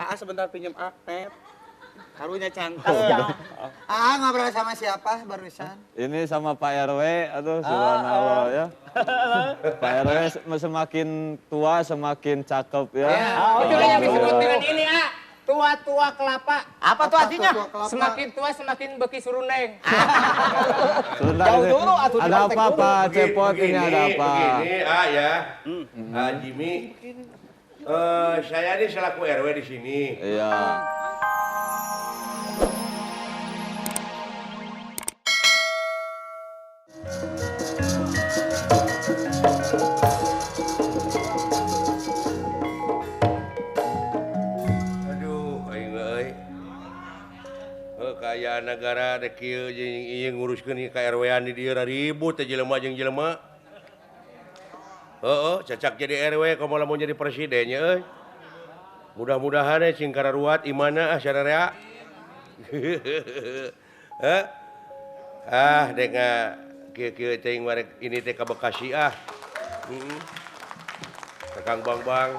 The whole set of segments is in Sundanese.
Aa sebentar pinjam Akpet. Karunya cantik. Aa ngobrol sama siapa barusan? Ini sama Pak RW, aduh subhanallah ya. Pak RW semakin tua semakin cakep ya. Oh, itu yang disebut dengan ini, A. Tua-tua kelapa. Apa tuh artinya? Semakin tua semakin beki suruneng. Jauh dulu atuh. Ada apa Pak Cepot ini ada apa? Begini, A ya. Jimmy. Saya ini selaku RW di sini. Iya. Aduh, aing euy. Kaya negara dek kieu jeung ieu nguruskeun ieu ka RW-an di dieu ribut teh jelema jeung jelema. Heeh, cacak jadi RW komo lamun jadi presiden nya euy. Mudah-mudahan cing kararuat imana ah sararea. Heh. Ah, dek kieu-kieu teuing warek ini teh ka Bekasi ah. Heeh. Ka Kang Bang-bang.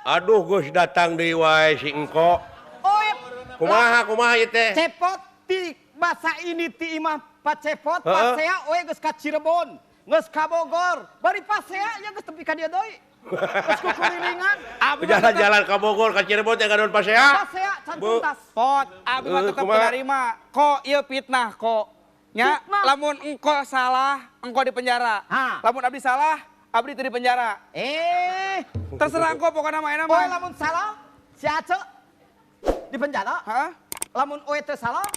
Aduh, geus datang deui wae si engko. Kumaha kumaha ieu teh? Cepot ti basa ini ti imah Pak Cepot, pasea oe geus ka Cirebon, geus ka Bogor, bari pasea ya geus tepi ka dieu deui. Geus kukulilingan. Jalan-jalan ka Bogor ka Cirebon teh ngadon pasea. Pasea can tuntas. Pot, abi mah tetep menerima. Kok ieu fitnah kok. Nya, lamun engko salah, engko di penjara. Lamun abdi salah, abdi teu di penjara. Terserah engko pokokna mah enak mah. Oe lamun salah, si Ace di penjara. Hah? Lamun oe teu salah,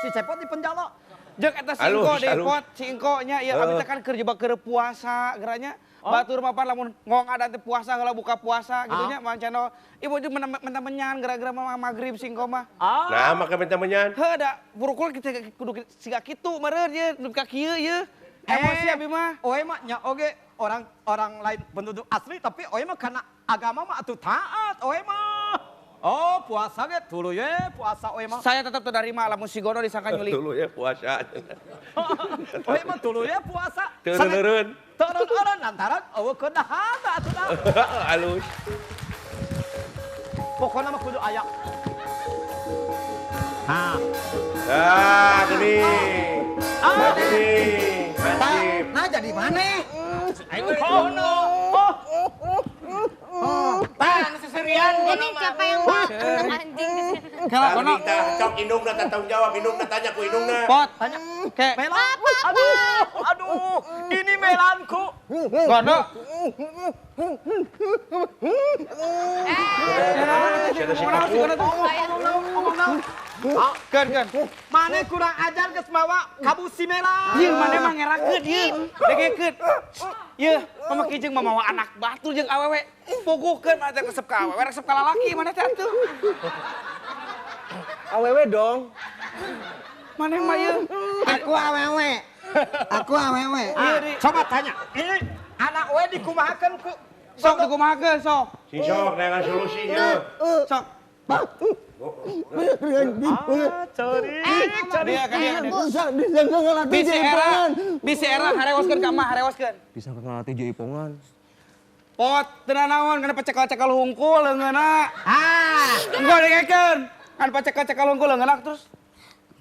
si Cepot di penjara. Jeung eta si engko deui pot, si engko nya ieu abdi teh kan keur jebak keur puasa geranya. Batur mah pan lamun ngong ada teh puasa heula buka puasa gitu nya mah channel. Ibu jeung menta menyan gara-gara mah magrib si engko mah. Nah, maka menta menyan. Heuh da burukul kita kudu siga kitu meureun ieu nepi ka kieu ieu. Emosi abi mah. Oe mah nya oge orang lain penduduk asli tapi oe mah karena agama mah atuh taat oe mah. Oh, puasa ge tuluy ye puasa oe mah. Saya tetap terima lamun si Gono disangka nyulik. Tuluy ye puasa. Oe mah tuluy ye puasa. Teureun-eureun. Teureun-eureun lantaran eueuh keur dahar atuh dah. Alus. Pokona mah kudu aya. Ha. Ah, gini. Gini. Hansip. Nah, jadi mana? Aing kono. Pan seserian. Ini siapa yang bawa anak anjing di sini? Kalau kono cok indungna tanggung jawab, indungna tanya ku indungna. Pot, tanya. Ke. Melan. Aduh, aduh, ini melanku. Kono. Keun, keun. Mane kurang ajar geus mawa kabusi melan. Ieu mane mah ngerakeun ieu. Dengekeun. Ieu pamaki jeung mamawa anak batur jeung awewe. Puguhkeun mane teh resep ka awewe, resep ka lalaki mane teh atuh. Awewe dong. Mane mah ieu. Aku awewe. Aku awewe. Coba tanya. Ini anak we dikumahakeun ku sok dikumahakeun sok. Sing sok neangan solusi ieu. Sok. Bisi era harewoskeun ka mah harewoskeun. Disangka ngalatih jaipongan. Pot teu naon kana pacekal-cekal hungkul leungeunna. Ah, engko dengekeun. Kan pacekal-cekal hungkul leungeunna terus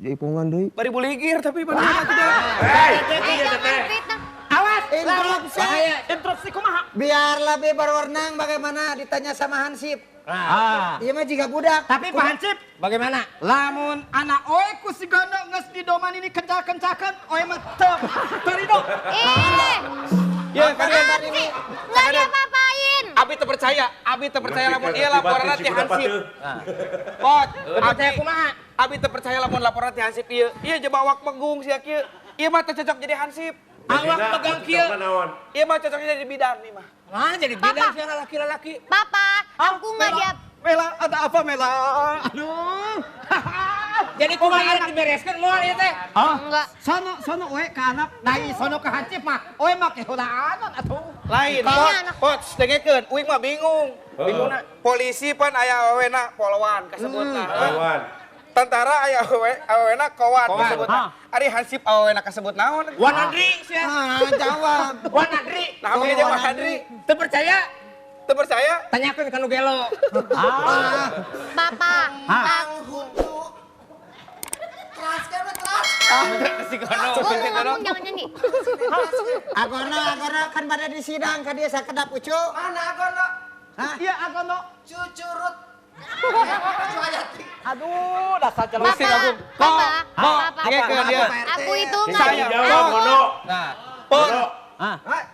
jaipongan deui. Bari buligir tapi mana atuh teh. Awas, interupsi. Interupsi kumaha? Biar lebih berwenang bagaimana ditanya sama Hansip. Iya mah jika budak. Tapi Pak Hansip, bagaimana? Lamun anak oe ku si Gono geus didoman ini kencal-kencakeun, oe mah teu terido. Ya, kalian ini enggak diapa-apain. Abi teu percaya, abi teu percaya lamun ieu laporanna ti Hansip. Pot, percaya kumaha? Abi teu percaya lamun laporanna ti Hansip ieu. Ieu jeung awak megung sia kieu. Ieu mah teu cocok jadi Hansip. Awak pegang kieu. Ieu mah cocoknya jadi bidan nih mah. Nah, jadi bidan sih laki-laki. Papa, aku nggak dia. Mela, ada apa Mela? Aduh. Jadi kumaha arek dibereskeun moal ieu teh? Enggak. Sono sono we ka anak, dai sono ka Hansip mah. Oe mah kehulaanan atuh. Lain, pot, pot, dengekeun, uing mah bingung. Bingungna. Polisi pan aya awena polwan kasebutna. Polwan. Tentara aya awewena kowat disebutna. Ari hansip awewena kasebut naon? Wanadri sia. Jawab. Wanadri. Nah, abdi jeung Wanadri. Teu percaya? Teu percaya? Tanyakeun ka nu gelo. Papa. Tang huntu. Teraskan, teras. Si Gono, Gua si mau Gono. ngomong jangan nyanyi. Agono, agono kan pada di sidang ka dia sakedap Ucu. Mana Agono? Hah? Iya Agono. Cucurut. Aduh, dasar jelema. Papa, papa, papa. Dengekeun dia. Aku itu Sing nggak tanggung jawab Gono. Nah, pun. Gono.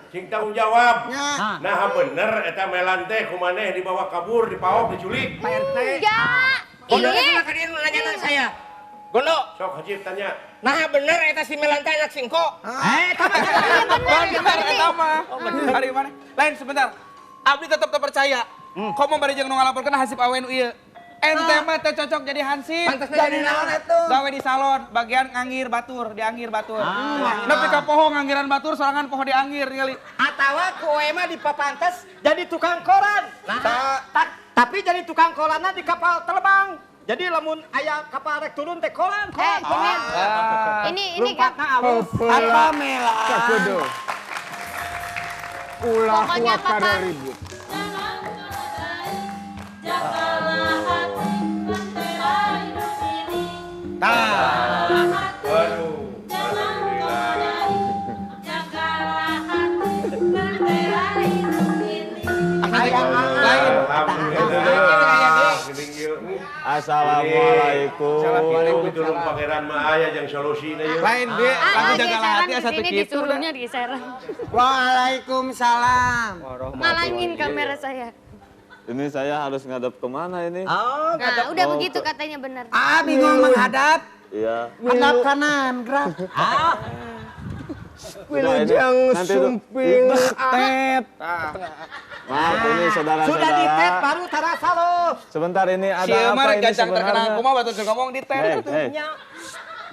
Sing tanggung jawab. Nya. Nah bener eta Melan teh kumaneh dibawa kabur, dipaok, diculik. Pak RT. Enggak. Gono Ih. itu ka dieu nu nanya saya. Gono, Sok Hansip tanya. nah bener eta si Melan teh anak singko. Eh, tapi Iya benar, Bener eta mah. Ari mana? Lain sebentar. Abdi tetap teu percaya. Komo bari jeung nu ngalaporkeun hansip awe nu ieu. Ente mah teu cocok jadi hansip. Pantasna Jadi naon atuh? Gawe di salon, bagian nganggir batur, dianggir batur. Nepi ka poho nganggiran batur, sorangan poho dianggir ningali. Atawa ku oe mah dipapantes jadi tukang koran. Nah, tapi jadi tukang koranna di kapal terbang. Jadi lamun aya kapal rek turun teh koran, Eh, koran, ini, koran. ini kan Lompatna alus. Apa Mela? Sakudo. Ulah Pokoknya wakara Papa. ribut. Aduh. Alhamdulillah. Lain. Alhamdulillah. Geuning ieu. Assalamualaikum. Itu pitulung pangeran mah aya jeung solusina ieu. Lain dia, Ah, lagu jaga geseran hati asa kesini teu kitu. disuruhnya geseran. Waalaikumsalam. Ngalangin kamera saya. Ini saya harus ngadep kemana ini? Oh, Nah, udah Oh, begitu katanya benar. Ah, bingung menghadap. Iya. Hadap kanan, gerak. Udah, ini Wilujeng nanti tuh- sumping tet. Maaf ini saudara-saudara. Sudah ditet baru terasa loh. Sebentar ini ada Sieu apa mah rek ini gancang terkenal sebenarnya? kumaha batur keur ngomong di Hei, tet. hei.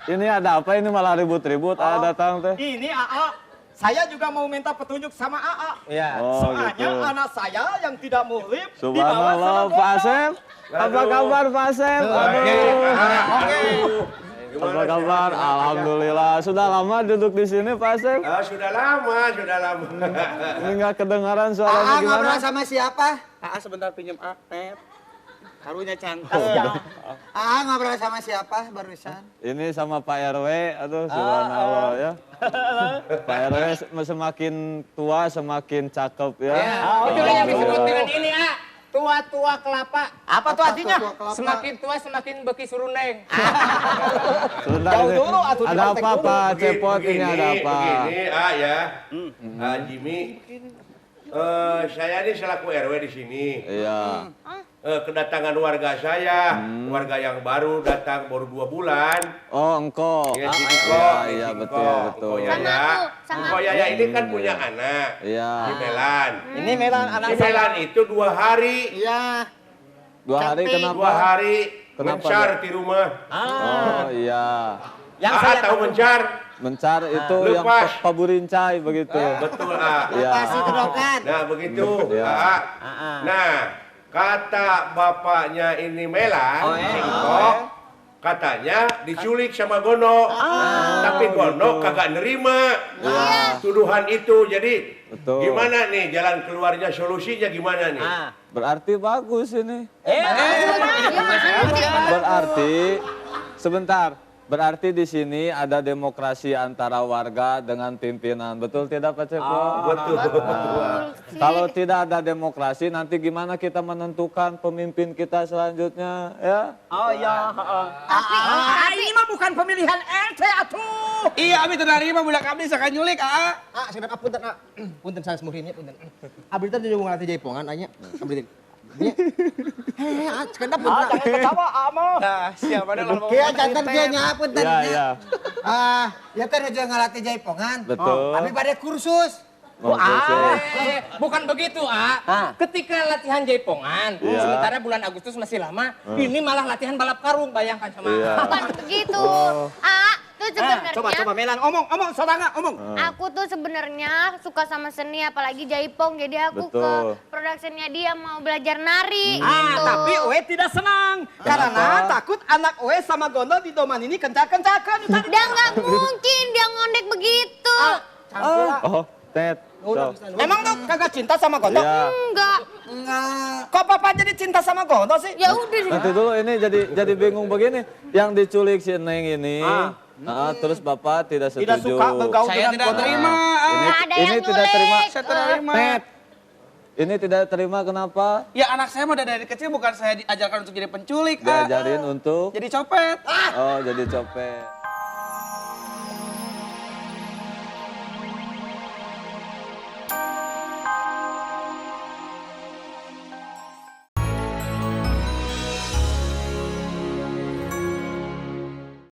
Ini ada apa ini malah ribut-ribut ah datang teh. Ini AA, saya juga mau minta petunjuk sama AA. Iya. Oh, Soalnya gitu. anak saya yang tidak muhrim dibawa sama Subhanallah, Pak Gono. Asep. Apa kabar Pak Asep? Aduh. Aduh. Apa kabar? Alhamdulillah. Sudah lama duduk di sini Pak Asep? Ah, sudah lama, sudah lama. Ini nggak kedengaran suaranya Aa gimana? ngobrol sama siapa? Ah, sebentar pinjem A, tet. Karunya cantik. Aa ngobrol sama siapa barusan? Ini sama Pak RW, aduh subhanallah ya. Pak RW semakin tua semakin cakep ya. Itu yang disebut dengan ini, ah. Tua-tua kelapa. Apa tuh artinya? Tua kelapa. Semakin tua semakin beki suruneng. Sebentar Jauh ini. dulu, atuh Ada dipraktek apa dulu. Pak Cepot ini ada apa? Begini, ah ya. Ah, Jimmy. Saya ini selaku RW di sini. Iya. Kedatangan warga saya, warga yang baru datang baru 2 bulan. Oh, engko. Iya, si Engko, Iya, si iya Engko. betul, betul. Engko Sama Yaya. aku, sama Engko aku. Yaya ini kan punya anak. Iya. Si Melan. Ini Melan anak Si saya. Melan itu 2 hari. Iya. 2 hari Cantik. kenapa? 2 hari Kenapa mencar dia? di rumah. Oh, iya. Yang Ah, saya tahu mencar? Mencar itu yang Lepas. paburincai begitu. Betul, ah. Iya. Pasti kedokan. Nah, begitu. Iya. Ah. Nah, kata bapaknya ini Melan, Singko, katanya diculik sama Gono. Tapi Gono kagak nerima tuduhan itu. Jadi Betul. gimana nih jalan keluarnya, solusinya gimana nih? Berarti bagus ini. Gimana sih? Berarti sebentar. Berarti di sini ada demokrasi antara warga dengan pimpinan. Betul tidak Pak Cepo? Betul. Nah, kalau tidak ada demokrasi nanti gimana kita menentukan pemimpin kita selanjutnya ya? Oh iya. Tapi Ini mah bukan pemilihan RT atuh. Iya, abi teu narima budak abdi saka nyulik, aa. Ah, sebentar punten ah. Punten sanes muhrimnya punten. Abdi teh jeung ngalatih jaipongan anya. Abdi teh. Heh, ah, sekedap Ah, punten. jangan ketawa, ama. Nah, siapa ada ngomong. Kieu jantan kieu nya punten. Iya, iya. Ah, ya teh nuju ngalatih jaipongan. Betul. Abi pada kursus. Mau kursus. Bukan begitu, ah. Ketika latihan jaipongan, Iya. sementara bulan Agustus masih lama, ini malah latihan balap karung, bayangkan sama. Iya. bukan begitu. Ah, tuh sebenarnya Coba Melan omong, soranga omong. Aku tuh sebenarnya suka sama seni apalagi jaipong. Jadi aku ke productionnya dia mau belajar nari gitu. Tapi Oe tidak senang karena takut anak Oe sama Gondo di doman ini kencak-kencakan. Dia nggak mungkin dia ngondek begitu. Oh, Tet. Emang tuh kagak cinta sama Gondo? Ya. Enggak. Kok papa jadi cinta sama Gondo sih? Ya udah. Nanti dulu ini jadi bingung begini. Yang diculik si Neng ini, terus bapak tidak setuju. Tidak suka bergaul Saya dengan tidak Gondo. terima. Ini tidak terima. Saya terima. Tet. Ini tidak terima kenapa? Ya anak saya mah dari kecil bukan saya diajarkan untuk jadi penculik. Diajarin untuk? Jadi copet. Oh, jadi copet.